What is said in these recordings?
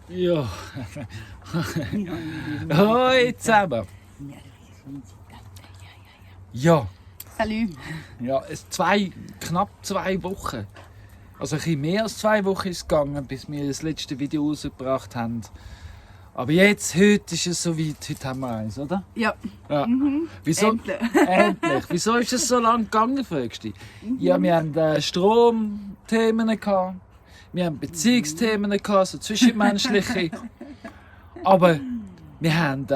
Ja. Hoi zusammen. Ja. Salut. Ja, knapp 2 Wochen. Also ein bisschen mehr als 2 Wochen ist es gegangen, bis wir das letzte Video rausgebracht haben. Aber jetzt, heute ist es soweit, heute haben wir eins, oder? Ja. Ja. Mhm. Wieso? Endlich. Endlich. Wieso ist es so lange gegangen, fragst du dich? Ja, wir haben Stromthemen gehabt, wir haben Beziehungsthemen gehabt, so zwischenmenschliche. Aber wir haben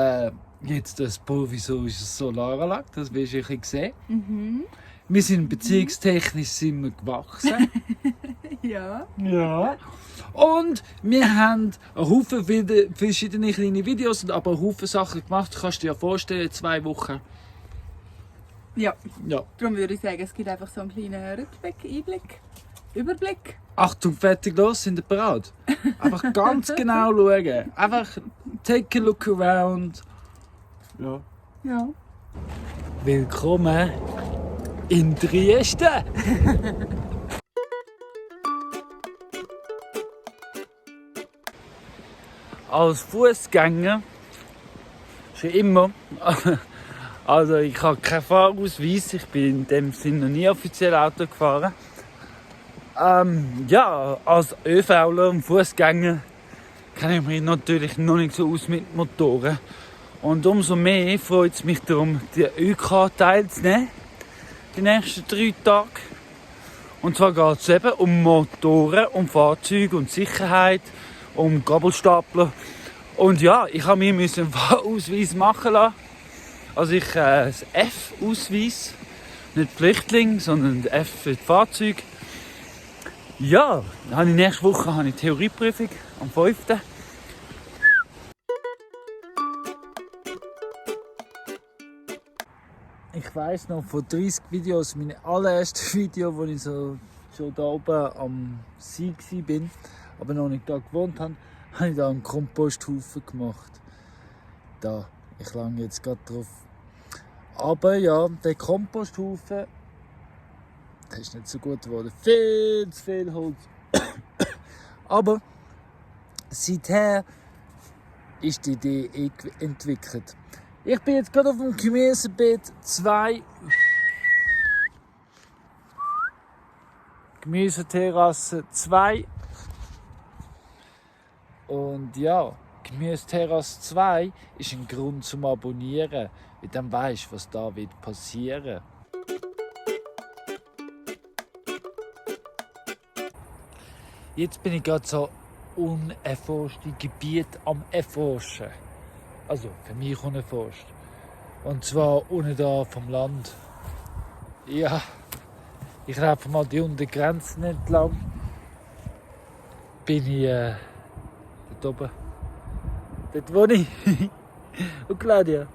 jetzt das provisorisches Solaranlage, das wirst du ein bisschen sehen. Mhm. Wir sind beziehungstechnisch sind wir gewachsen. Ja. Ja. Und wir haben einen Haufen verschiedene kleine Videos und aber einen Haufen Sachen gemacht. Kannst du dir ja vorstellen, 2 Wochen. Ja. Ja. Darum würde ich sagen, es gibt einfach so einen kleinen Rückblick, Überblick. Achtung, fertig, los, sind ihr bereit? Einfach ganz genau schauen. Einfach take a look around. Ja. Ja. Willkommen in Trieste. Als Fußgänger schon immer. Also ich habe keinen Fahrausweis, ich bin in dem Sinne noch nie offiziell Auto gefahren. Ja, als ÖVler und Fußgänger kenne ich mich natürlich noch nicht so aus mit Motoren. Und umso mehr freut es mich darum, die ÖK teilzunehmen, die nächsten 3 Tage. Und zwar geht es eben um Motoren, um Fahrzeuge und Sicherheit, um Gabelstapler. Und ja, ich habe mir einen Fahrausweis machen lassen. Also das F-Ausweis, nicht Flüchtling, sondern F für das Fahrzeug. Ja, nächste Woche habe ich Theorieprüfung am 5. Ich weiss noch von 30 Videos, mein allererstes Video, wo ich so schon da oben am See war, aber noch nicht da gewohnt habe, habe ich da einen Komposthaufen gemacht. Da, ich lange jetzt gerade drauf. Aber ja, der Komposthaufen, der ist nicht so gut geworden. Viel zu viel Holz. Aber seither ist die Idee entwickelt. Ich bin jetzt gerade auf dem Gemüsebeet 2. Gemüseterrasse 2. Und ja, Gemüseterrasse 2 ist ein Grund zum Abonnieren, weil dann weisst du, was da wird passieren. Jetzt bin ich gerade so unerforschte Gebiet am Erforschen. Also für mich unerforscht. Und zwar unten da vom Land. Ja, ich laufe mal die Untergrenzen entlang. Bin ich dort oben. Dort wohne ich. Und Claudia.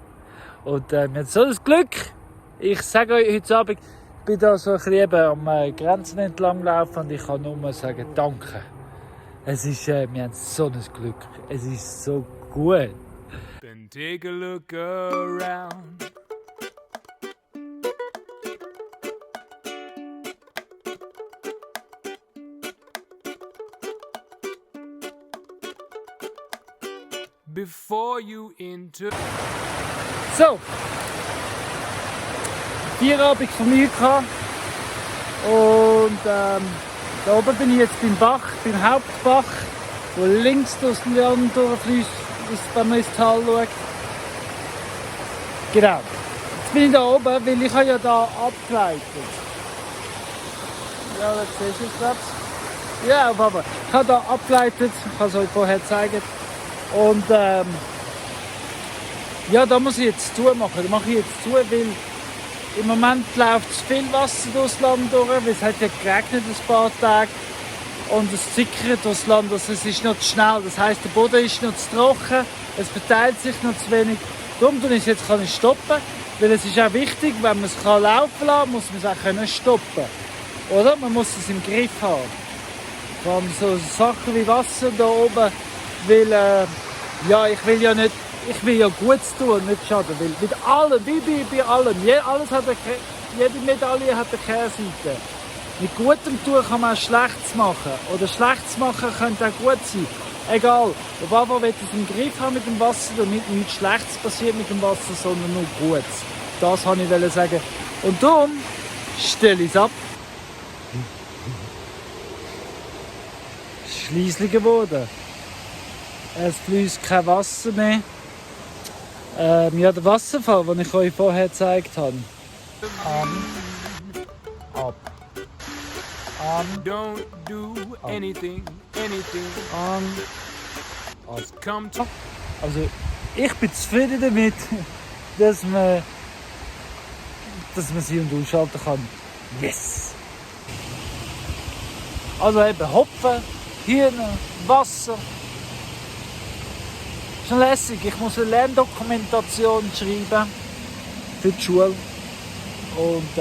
Und wir haben so das Glück. Ich sage euch heute Abend, ich bin da so ein bisschen eben am Grenzen entlang laufen und ich kann nur sagen, danke. Es ist, wir haben so ein Glück. Es ist so gut. Then take a look around. Before you enter. So, Feierabend von mir gehabt. Und da oben bin ich jetzt beim Bach, beim Hauptbach, wo links durchs Land durchfließt, wenn man ins Tal schaut. Genau. Jetzt bin ich da oben, weil ich habe ja da abgeleitet. Ja, das siehst du jetzt, glaube ich. Ja, aber ich habe da abgeleitet, ich kann es euch vorher zeigen. Und ja, da muss ich jetzt zumachen. Da mache ich jetzt zu, weil im Moment läuft viel Wasser durchs Land durch, weil es hat ja geregnet ein paar Tage. Und es sickert durchs Land, also es ist noch zu schnell. Das heisst, der Boden ist noch zu trocken, es verteilt sich noch zu wenig. Darum kann ich jetzt stoppen, weil es ist auch wichtig, wenn man es laufen lassen kann, muss man es auch können stoppen. Oder? Man muss es im Griff haben. Vor allem so Sachen wie Wasser da oben, weil ja, ich will ja Gutes tun, nicht schaden. Weil mit allem, wie bei allem, jede Medaille hat eine Kehrseite. Mit gutem Tun kann man auch Schlechtes machen. Oder Schlechtes machen könnte auch gut sein. Egal. Auf jeden Fall will ich es im Griff haben mit dem Wasser, damit nichts Schlechtes passiert mit dem Wasser, sondern nur Gutes. Das wollte ich sagen. Und darum stelle ich es ab. Es ist schliesslich geworden. Es fließt kein Wasser mehr. Ja, der Wasserfall, den ich euch vorher gezeigt habe. Ab. Don't do anything. Come to Also, ich bin zufrieden damit, dass man sie und ausschalten kann. Yes! Also eben Hopfen, Hühner, Wasser. Ist schon lässig. Ich muss eine Lerndokumentation schreiben für die Schule. Und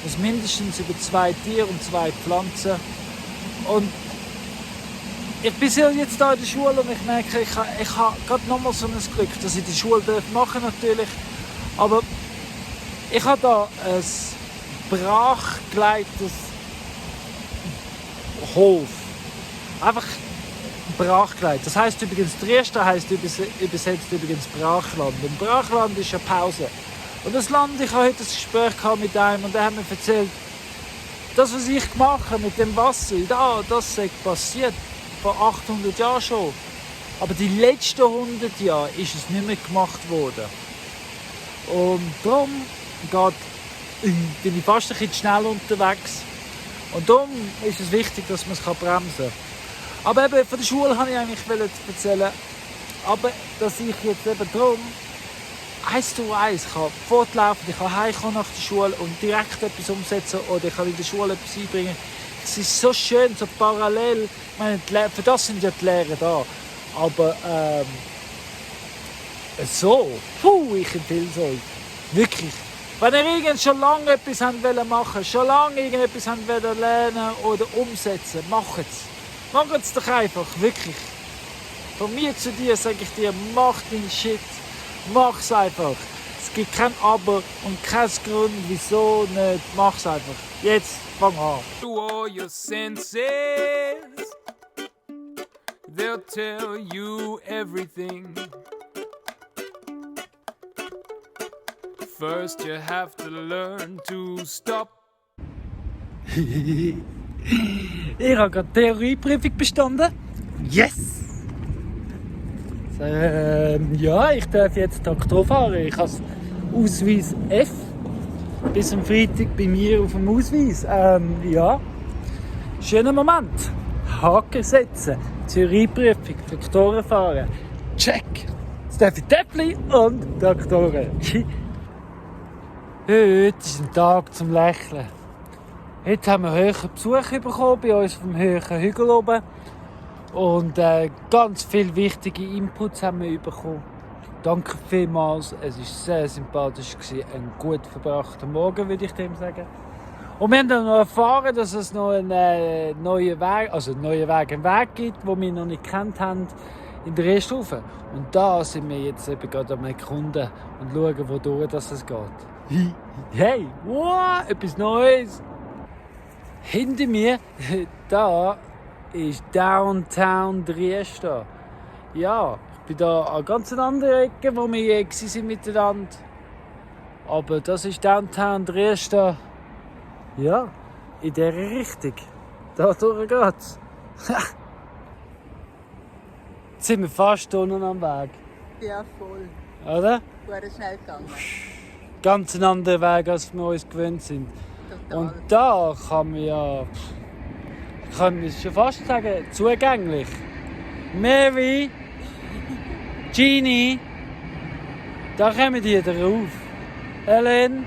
muss mindestens über 2 Tiere und 2 Pflanzen. Und ich bin jetzt hier in der Schule und ich merke, ich habe gerade nochmal so ein Glück, dass ich die Schule machen darf, natürlich. Aber ich habe hier ein brachgelegtes Hof. Einfach brachgelegt. Das heisst übrigens, Trieste heisst übersetzt übrigens Brachland. Und Brachland ist eine Pause. Und das Land, ich habe heute ein Gespräch mit einem und der hat mir erzählt, das, was ich gemacht habe mit dem Wasser, das ist passiert vor 800 Jahren schon. Aber die letzten 100 Jahre ist es nicht mehr gemacht worden. Und darum bin ich fast ein bisschen schnell unterwegs. Und darum ist es wichtig, dass man es bremsen kann. Aber eben von der Schule wollte ich eigentlich erzählen, aber dass ich jetzt eben darum 1:1 kann fortlaufen, ich kann heimkommen nach der Schule und direkt etwas umsetzen oder ich kann in der Schule etwas einbringen. Es ist so schön, so parallel. Ich meine, für das sind ja die Lehrer da. Aber ich empfehle es euch. Wirklich. Wenn ihr schon lange etwas machen wollt, schon lange irgendetwas lernen oder umsetzen, macht es. Macht es doch einfach, wirklich. Von mir zu dir sage ich dir, mach den Shit. Mach's einfach. Es gibt kein Aber und keinen Grund, wieso nicht. Mach's einfach. Jetzt, fang an. all your senses. They'll tell you everything. First you have to learn to stop. Ich habe gerade die Theorieprüfung bestanden. Yes! Ja, ich darf jetzt Traktor fahren. Ich habe Ausweis F. Bis am Freitag bei mir auf dem Ausweis. Ja, schöner Moment. Haken setzen. Theorieprüfung, Traktoren fahren. Check! Jetzt darf ich Täppli und Traktoren. Heute ist ein Tag zum Lächeln. Heute haben wir hohen Besuch bekommen bei uns vom hohen Hügel oben. Und ganz viele wichtige Inputs haben wir bekommen. Danke vielmals, es war sehr sympathisch. Ein gut verbrachter Morgen, würde ich dem sagen. Und wir haben dann noch erfahren, dass es noch einen neuen Weg gibt, den wir noch nicht gekannt haben, in der Reststufe. Und da sind wir jetzt eben gerade am Erkunden und schauen, wodurch es geht. Hey, wow, etwas Neues! Hinter mir, da ist Downtown Trieste. Ja, ich bin da an ganz anderen Ecke, wo wir je waren miteinander. Aber das ist Downtown Trieste. Ja, in dieser Richtung. Da durch geht's. Jetzt sind wir fast unten am Weg. Ja, voll. Oder? Wurde schnell gegangen. Ganz ein anderer Weg, als wir uns gewöhnt sind. Total. Und da kann man ja, ich kann schon fast sagen, zugänglich. Mary, Genie, da kommen die drauf. Helen,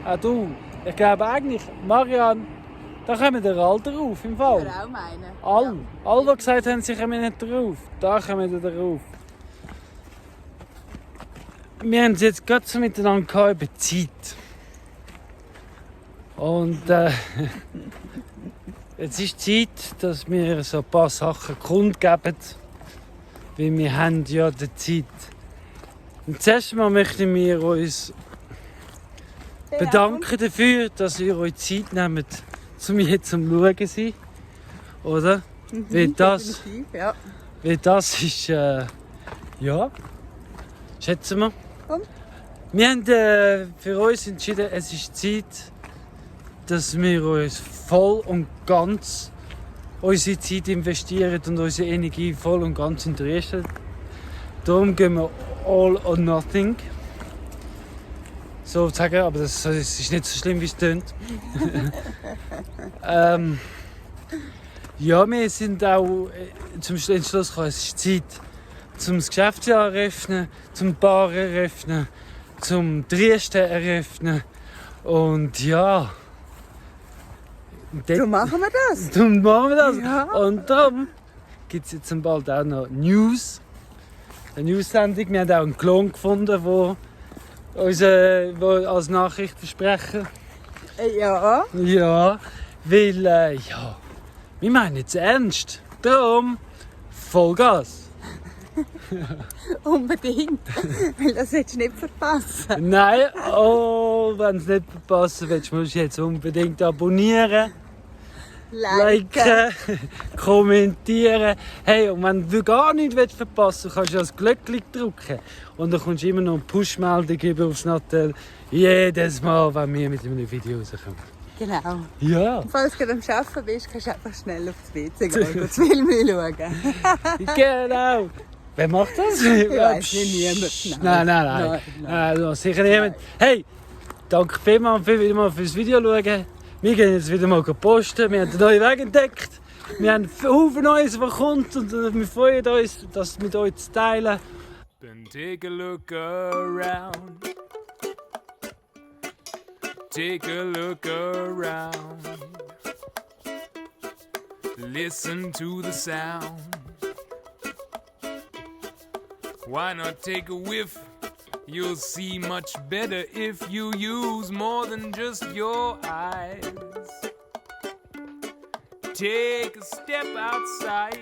auch du. Ich glaube eigentlich, Marianne, da kommen die alle drauf im Fall. Ich auch meinen. Alle, die gesagt haben, sie kommen nicht drauf, da kommen die drauf. Wir haben es jetzt gerade so miteinander über die Zeit. Und jetzt ist die Zeit, dass wir so ein paar Sachen kundgeben. Weil wir haben ja die Zeit. Und zuerst mal möchten wir uns bedanken dafür, dass ihr euch Zeit nehmt, zu mir zum Schauen sein. Oder? Weil das, Definitiv, ja. Weil das ist, ja, schätzen wir. Und? Wir haben für uns entschieden, es ist Zeit, dass wir uns voll und ganz unsere Zeit investieren und unsere Energie voll und ganz in die Reste. Darum gehen wir all or nothing. So zu sagen, aber das ist nicht so schlimm, wie es tönt. Ja, wir sind auch zum Entschluss gekommen, es ist Zeit, zum das Geschäftsjahr eröffnen, zum Bar eröffnen, zum Trieste eröffnen. Und ja. So machen wir das. Darum machen wir das. Ja. Und darum gibt es jetzt bald auch noch News. Eine News-Sendung. Wir haben auch einen Klon gefunden, der uns als Nachricht versprechen. Ja. Ja, weil ja, wir meinen jetzt ernst. Darum Vollgas. Unbedingt. Weil das willst du nicht verpassen. Nein, oh, wenn du es nicht verpassen willst, musst du jetzt unbedingt abonnieren, liken, kommentieren. Hey, und wenn du gar nichts verpassen willst, kannst du das Glöckchen drücken. Und dann kommst du immer noch eine Push-Meldung über aufs Nattel. Jedes Mal, wenn wir mit einem Video rauskommen. Genau. Ja, Falls du am Arbeiten bist, kannst du einfach schnell aufs WC gehen und das Film schauen. genau. Wer macht das? Ich weiss nicht, niemand. Nein, sicher niemand. Hey, danke vielmals fürs Video schauen. Wir gehen jetzt wieder mal posten. Wir haben einen neuen Weg entdeckt. Wir haben Haufen Neues, was kommt. Und wir freuen uns, das mit euch zu teilen. Then take a look around. Take a look around. Listen to the sound. Why not take a whiff? You'll see much better if you use more than just your eyes. Take a step outside.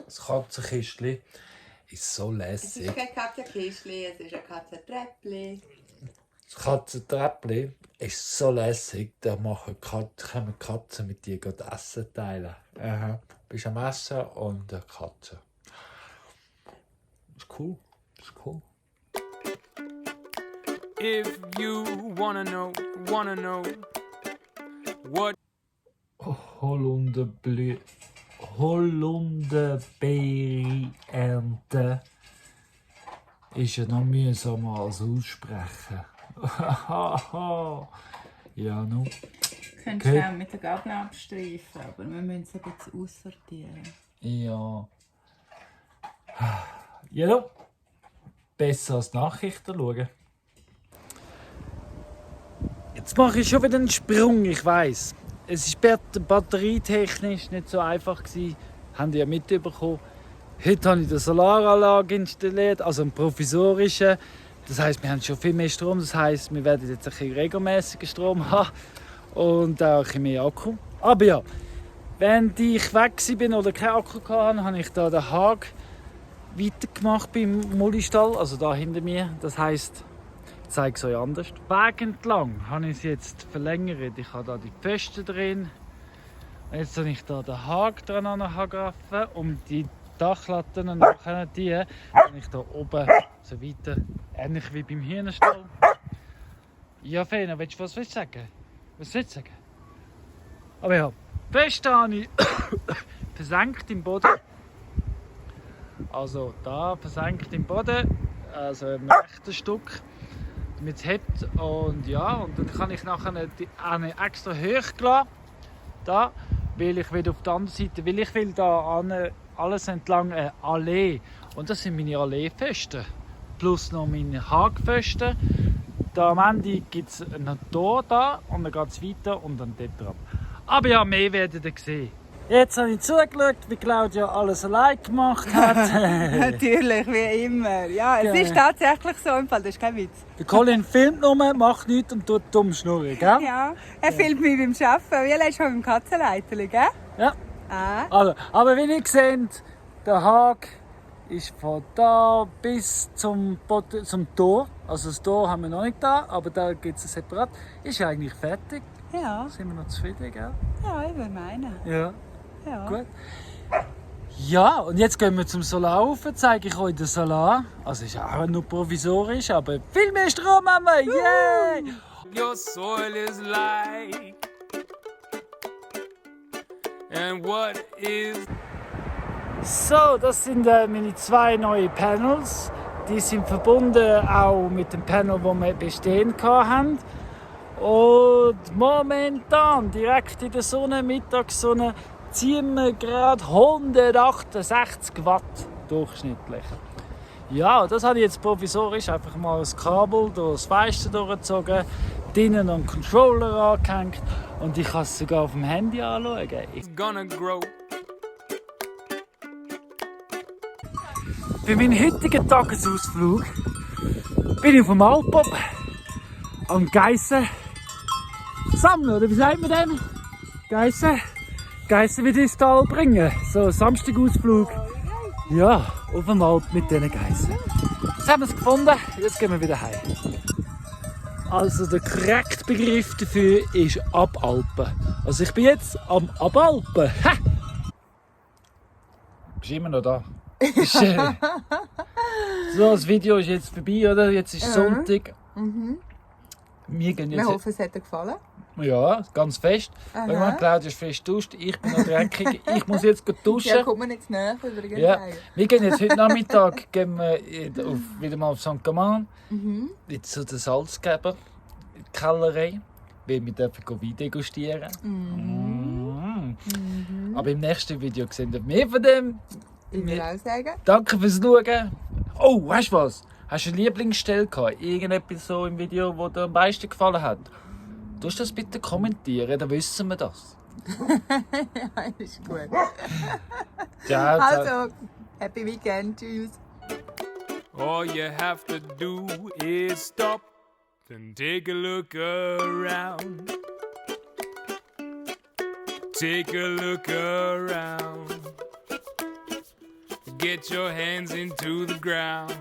Das Katzenkistchen ist so Es ist lässig. kein Katzenkistchen, es ist ein Katzentreppchen. Das Katzentreppchen ist so lässig. Da können Katzen mit dir Essen teilen. Du bist am Essen und eine Katze. Ist cool. Ist cool. If you wanna know what Holunderbeere-Ernte ist ja noch mühsamer als aussprechen. Ja, no. Du könntest Okay. auch mit der Gabel abstreifen, aber wir müssen es ein bisschen aussortieren. Ja. Ja, no. Besser als Nachrichten schauen. Jetzt mache ich schon wieder einen Sprung, ich weiss. Es war batterietechnisch nicht so einfach. Haben die ja mitbekommen. Heute habe ich eine Solaranlage installiert, also eine provisorische. Das heisst, wir haben schon viel mehr Strom. Das heisst, wir werden jetzt ein bisschen regelmäßigen Strom haben und auch ein bisschen mehr Akku. Aber ja, wenn ich weg bin oder keinen Akku hatte, habe ich da den Hag weitergemacht beim Mullistall, also da hinter mir. Das heisst, ich zeige es euch anders. Weg entlang habe ich es jetzt verlängert. Ich habe da die Pfosten drin. Jetzt habe ich da den Hag dran angegriffen, um die Dachlatten und nachher die habe ich da oben so weiter, ähnlich wie beim Hühnerstall. Ja, Fena, willst du was sagen? Was willst du sagen? Aber ja, Pfosten habe ich versenkt im Boden. Also da versenkt im Boden, also im rechten Stück, damit es hebt. Und ja, und dann kann ich nachher eine extra hoch gelassen, da, weil ich wieder auf der anderen Seite, weil ich will da alles entlang eine Allee. Und das sind meine Alleepfosten. Plus noch meine Hagpfosten. Da am Ende gibt es noch Tor da und dann geht es weiter und dann dort dran. Aber ja, mehr werdet ihr sehen. Jetzt habe ich zugeschaut, wie Claudia alles allein gemacht hat. Natürlich, wie immer. Ja, es Geil. ist tatsächlich so im Fall, das ist kein Witz. Der Colin filmt nur, macht nichts und tut dumm schnurren, gell? Ja, er filmt mich beim Arbeiten. Wie er ist schon beim Katzenleiterli, gell? Ja. Ah. Also, aber wie ihr seht, der Hag ist von da bis zum Tor. Also das Tor haben wir noch nicht da, aber da gibt es separat. Ist eigentlich fertig. Ja, Sind wir noch zufrieden, gell? ja, ich würde meinen. Ja, Ja. gut. Ja, und jetzt gehen wir zum Solar rauf, zeige ich euch den Solar. Also ist auch nur provisorisch, aber viel mehr Strom haben wir! Yay! Your soil is like. And what is. So, das sind meine 2 neue Panels. Die sind verbunden auch mit dem Panel, das wir bestehend hatten. Und momentan, direkt in der Sonne, Mittagssonne, ziehen wir gerade 168 Watt durchschnittlich. Ja, das habe ich jetzt provisorisch einfach mal das Kabel durch das Fenster durchgezogen, drinnen einen Controller angehängt und ich kann es sogar auf dem Handy anschauen. Gonna grow. Für meinen heutigen Tagesausflug bin ich auf dem Alpop am Geissen sammeln, oder wie sagt man denn? Geissen wieder ins Tal bringen. So ein Samstagausflug. Ja, auf dem Alp mit diesen Geissen. Jetzt haben wir es gefunden, jetzt gehen wir wieder heim. Also der korrekte Begriff dafür ist Abalpen. Also ich bin jetzt am Abalpen. Ha! Bist du immer noch da? Schön. So, das Video ist jetzt vorbei, oder? Jetzt ist Sonntag. Wir gehen jetzt. Wir hoffen, es hat dir gefallen. Ja, ganz fest. Weil Claudia ist frisch duscht, ich bin noch dreckig. Ich muss jetzt duschen. Ja, kommt mir nicht zu näher übrigens. Ja. Wir gehen jetzt heute Nachmittag wieder mal auf St. Gaman. Jetzt zu der Salzgeber, in die Kellerei. Weil wir dürfen Wein degustieren. Aber im nächsten Video sehen wir mehr von dem. Ich will auch sagen. Danke fürs Schauen. Oh, weißt du was? Hast du eine Lieblingsstelle gehabt? Irgendetwas so im Video, das dir am meisten gefallen hat? Du musst das bitte kommentieren, dann wissen wir das. Ja, ist gut. Ciao, ciao. Also, happy weekend. Tschüss. All you have to do is stop and take a look around. Take a look around. Get your hands into the ground.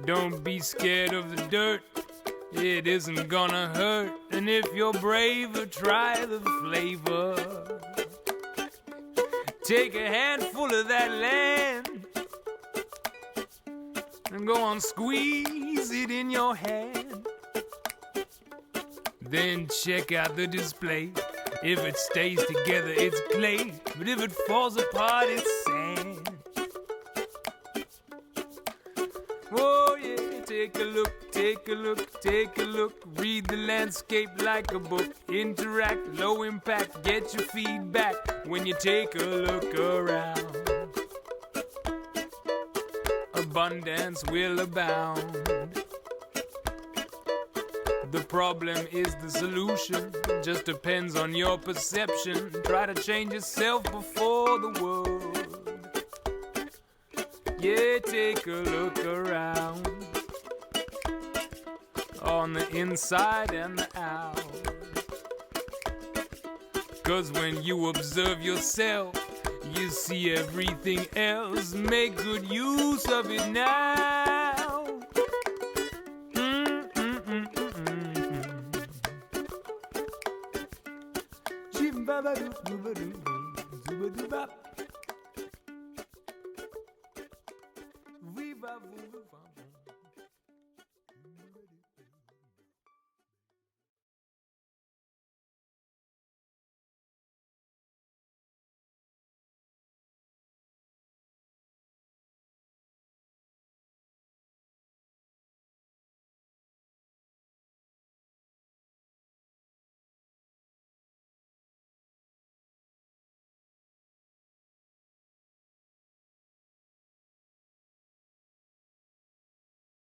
Don't be scared of the dirt. It isn't gonna hurt. And if you're braver, try the flavor. Take a handful of that land and go on, squeeze it in your hand. Then check out the display. If it stays together, it's clay. But if it falls apart, it's sand. Oh yeah, take a look, take a look, take a look. Read the landscape like a book. Interact, low impact, get your feedback when you take a look around. Abundance will abound. The problem is the solution. Just depends on your perception. Try to change yourself before the world. Yeah, take a look around. On the inside and the out. 'Cause when you observe yourself, you see everything else. Make good use of it now. Viva, viva.